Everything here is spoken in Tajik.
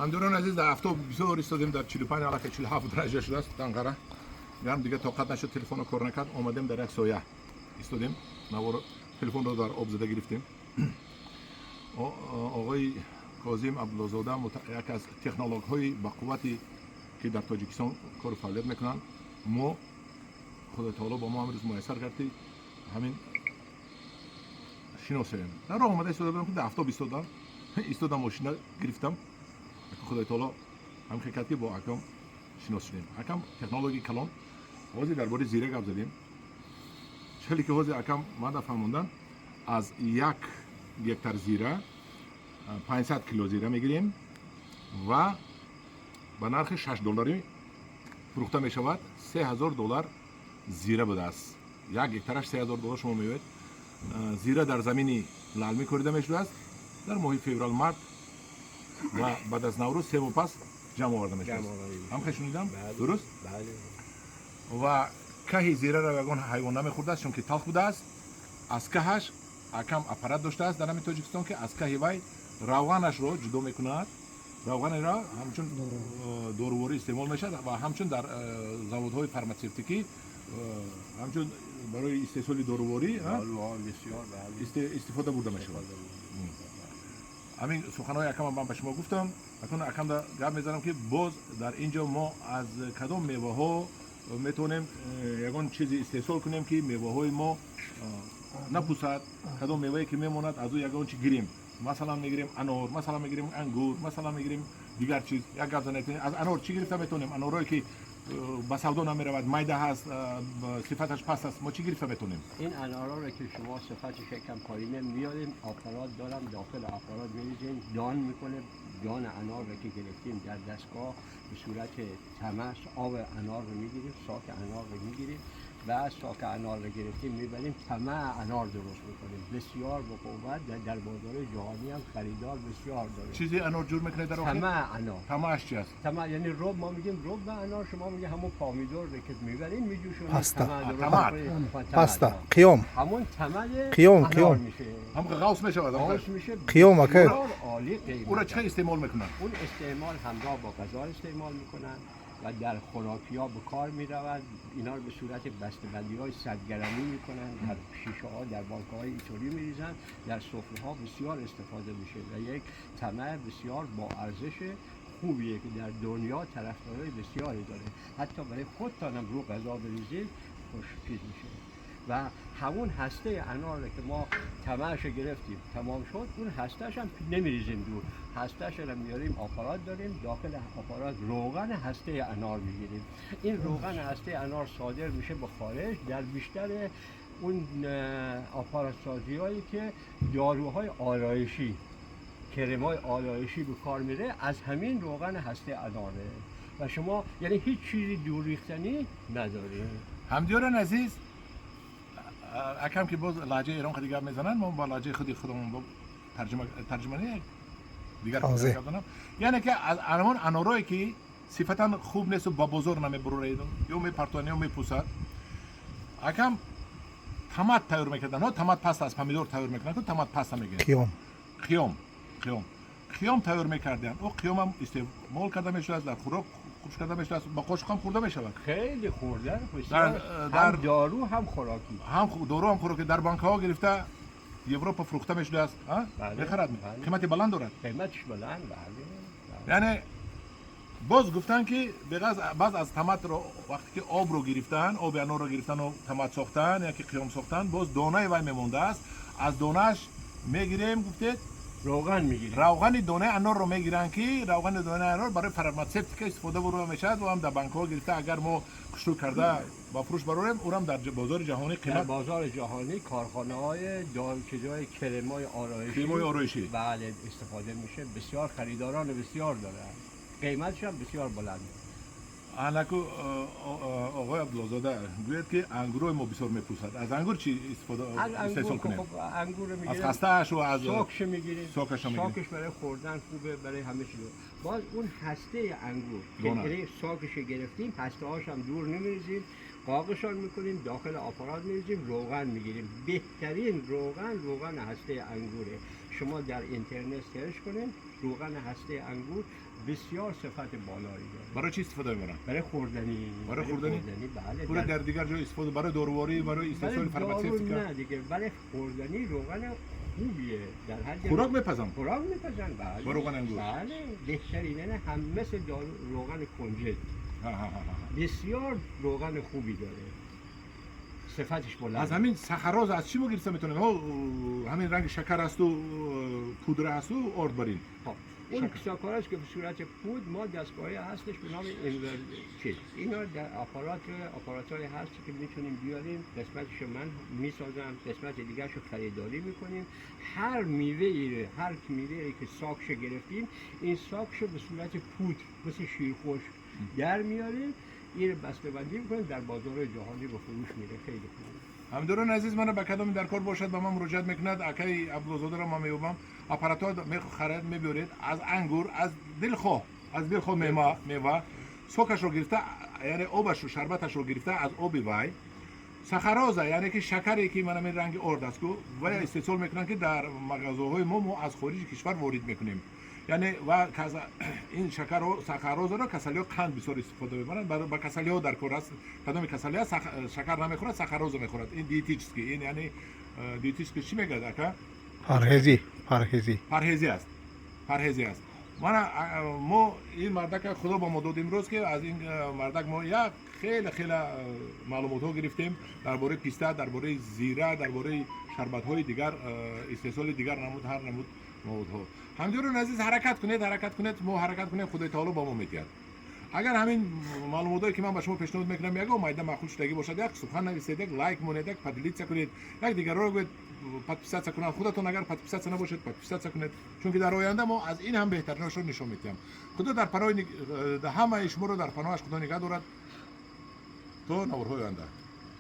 Ҳамдиёрони азиз, дар афтоб бисёр истодем, дар 45, аллакай 47 дараҷа шудааст. Данғара гарм, дига тоқат нашуд, телефонро кор накард. Омадем, дар як соя истодем, навор телефонро дар об зада гирифтем. Оғои Козим Абдуллозода, як аз технологҳои бақуввате, ки дар Тоҷикистон кору фаъолият мекунанд. Мо, Худои таоло ба мо ҳамрӯз муяссар кард, ки ҳамин шиносем. Дар роҳ омада истода будам, ки дар афтоб истодам, истодам, мошина гирифтам. Худои таоло ҳам кард, ки бо акам шинос шудем. Акам технологи калон. Ҳозир дар бораи зира гап задем. Хеле ки ҳозир акам манда фаҳмондан, аз 1 гектар зира 500 кило зира мегирем ва ба нархи 6 долларӣ фурӯхта мешавад. 3000 доллар зира будааст, 1 гектараш 3000 доллар. Шумо меоед, зира дар замини лалмӣ корида мешудааст, дар моҳи феврал, март ва баъд аз Наврӯз, 3 моҳ пас ҷамъ оварда мешудааст. Ҳам хел шунидам, дуруст? Ва каҳи зираро ягон ҳайвон намехӯрдааст, чунки талх будааст. Аз каҳаш акам аппарат доштааст дар ҳамин Тоҷикистон, ки аз каҳи вай равғанашро ҷудо мекунад. Равғанеро ҳамчун доруворӣ истеъмол мешавад ва ҳамчун дар заводҳои фарматсевтикӣ, ҳамчун барои истеҳсоли доруворӣ истифода бурда мешавад. Ҳамин суханҳои акама ман ба шумо гуфтам. Акун акамда гап мезанам, ки боз дар ин ҷо мо аз кадом меваҳо метавонем ягон чизе истеҳсол кунем, ки меваҳои мо напусад, кадом мевае ки мемонад, аз ӯ ягон чи гирем. Масалан, мегирем анор, масалан, мегирем ангур, масалан, мегирем дигар чиз. Як гап занед, аз анор чӣ гирифта метавонем? Анорое ки ба савдо намеравад, майда ҳаст, сифаташ паст аст, мо чӣ гирифта метавонем? این انارا رو که شما صفتش یکم پایینه، میاریم، آپارات دارم، داخل آپارات میریزیم، دان میکنه. دان انار رو که گرفتیم، در دستگاه به صورت تمش آب انار رو میگیریم، ساک انار رو میگیریم و ساک انار رو گرفتیم، میبریم طمع انار درست میکنیم. بسیار به قوت در بازار جهانی هم خریدار بسیار داره. چیزی انار جور میکنه در آخر؟ طمع انار. طمعش چی است؟ طمع یعنی رب. ما میگیم رب انار، شما میگه همون پامیدور رو که میبریم میجوشونیم. پاستا. طمع. پاستا، قیом. همون طمع قیام، انار قیام. میشه. هم غوص میشود. غوص میشه. قیام، okay. بسیار عالی قیمت. او را چه استعمال میکنن؟ اون استعمال همراه با غذا استعمال میکنن و در خوراکی ها به کار میرود. اینا رو به صورت بسته‌بندی های 100 گرمی میکنن، در شیشه ها، در بانک های اینطوری میریزن، در سفره ها بسیار استفاده میشه و یک طمع بسیار با ارزش خوبیه که در دنیا طرفدارای بسیاری داره. حتی برای خودتانم رو غذا بریزید، خوش چیز میشه. و همون هسته انار رو که ما طمعش رو گرفتیم، تمام شد، اون هستهش هم نمیریزیم دور. هستهش رو میاریم، آپارات داریم، داخل آپارات روغن هسته انار میگیریم. این روغن هسته انار صادر میشه به خارج، در بیشتر اون آپارات سازی هایی که داروهای آرایشی، کرمای آرایشی به کار میره، از همین روغن هسته اناره و شما یعنی هیچ چیزی دور ریختنی نداریم. همدیاران عزیز، اکم که باز لهجه ایران خیلی گپ میزنن، ما با لهجه خودی خودمون با ترجمه، ترجمه نه، دیگر واضح. گپ زنم. یعنی که از انمان انارایی که صفتا خوب نیست و با بازار نمیبروید، یا میپرتونه یا میپوسد، اکم томат тайёр мекардан. Ҳо, томат паста аз помидор тайёр мекунанд ку, томат паста мегирем. Қиём. Қиём, қиём, қиём тайёр мекардианд. О қиёмам истеъмол карда мешудааст, дар хӯрок хуш карда мешудааст, ба қошуқ ҳам хӯрда мешавад. خیلی خوردن بسیار در هم دارو هم خوراکی. ҳам дору, ҳам хӯроки. Дар банкаҳо гирифта Европа фурӯхта мешудааст, а? Бале, мехарад. Бале. Қимати баланд дорад. قیمتش بلند، بله بله. Яъне боз гуфтанд, ки беғаз баъз аз томатро, вақте ки обро гирифтан, оби анорро гирифтану томат сохтан яки қиём сохтан, боз донаи вай мемондааст. Аз донааш мегирем, гуфтед? روغن میگیریم. Равғани донаи анорро мегиранд, ки равғани донаи анор барои фарматсевтика истифода бурда мешавад ва ҳам дар банкҳо гирифта, агар мо хушрӯ карда ба фурӯш барорем, ӯрам дар бозори ҷаҳонӣ در қимат بازار جهانی کارخانه های دار چیزهای کرمای آرایشی. کرمای آرایشی. بله، استفاده میشه. بسیار خریداران بسیار داره، قیمتش هم بسیار بلنده. Анаку, оғои Абдуллозода, гӯяд, ки ангурҳои мо бисёр мепӯсад. Аз ангур чӣ истифода از انگور истеҳсол кунем؟ خب انگور رو аз میگیریم. хастааш ва аз ساکش میگیریم. ساکش رو میگیریم. ساکش برای خوردن خوبه، برای همه چیز. باز اون هسته انگور که دونه. یعنی ساکش رو گرفتیم، هسته هاش هم دور نمیریزیم، قاقشان میکنیم، داخل آپارات میریزیم، روغن میگیریم. بهترین روغن، روغن هسته انگوره. شما در اینترنت search کنید، روغن هسته انگور بسیار صفت بالایی داره. برای چی استفاده میبرن؟ برای خوردنی. برای خوردنی؟ بله. پورا در دیگر جای استفاده، برای داروواری، برای استحصال برای دارو pharmaceutica؟ نه دیگه، برای خوردنی روغن خوبیه در حد خوراک میپزم. خوراک میپزن، بله. با روغن انگور؟ بله، بهترین، یعنی هم مثل دارو، روغن کنجد. ها ها ها ها. بسیار روغن خوبی داره، صفتش بلند. از همین سخراز از چی ما گرفته میتونیم؟ ها، همین رنگ شکر است و پودر است و آرد برین. خب، اون شکر. ساکاراست که به صورت پود، ما دستگاهی هستش به نام اینور چیز، اینا در آپارات های هست که میتونیم بیاریم. قسمتش من میسازم، قسمت دیگرش رو خریداری میکنیم. هر میوه ای که ساکش گرفتیم، این ساکش رو به صورت پودر مثل شیرخشک در میاریم، این رو بسته بندی میکنیم، در بازار جهانی به فروش میره. خیلی خوبه. همداران عزیز، من به کدام در کار باشد به من مراجعت میکند. اکای عبدالزاده را ما میوبم. آپارات میخرد، میبرید، از انگور، از دلخواه میوه سوکش رو گرفته، یعنی آبش رو، شربتش رو گرفته، از آب وای سخرازه، یعنی که شکری که من همین رنگ آرد است کو و استحصال میکنن که در مغازه های ما از خارج کشور وارد میکنیم. یعنی و این شکر رو، سخروز رو کسلی ها قند بسیار استفاده میبرن. برای با کسلی ها در کار است. کدام کسلی ها شکر نمیخورد، سخروز میخورد. این dietический، این یعنی dietический چی میگه اکا؟ پرهیزی، پرهیزی. پرهیزی است، پرهیزی است. من ما این مردک خدا با ما داد امروز که از این مردک ما یک خیلی خیلی معلومات ها گرفتیم درباره پیسته، درباره زیره، درباره شربت های دیگر، استحصال دیگر نمود، هر نمود موادها. همدیاران عزیز، حرکت کنید، حرکت کنید. ما حرکت کنیم، خدای تعالی با ما میتید. اگر همین معلوماتایی که من به شما پیشنهاد میکنم یگو майда маъқул шудагӣ бошад، як сухан нависед، як лайк монед، як поделиться кунед، як дигарро гӯед подписаться кунанд. Худатон агар подписаться набошед، подписаться кунед، чунки дар оянда мо аз ин ҳам беҳтаринашро нишон медиҳам. Худо дар паноҳи ҳамаи шуморо дар паноҳаш худо нигаҳ дорад то наворҳои оянда.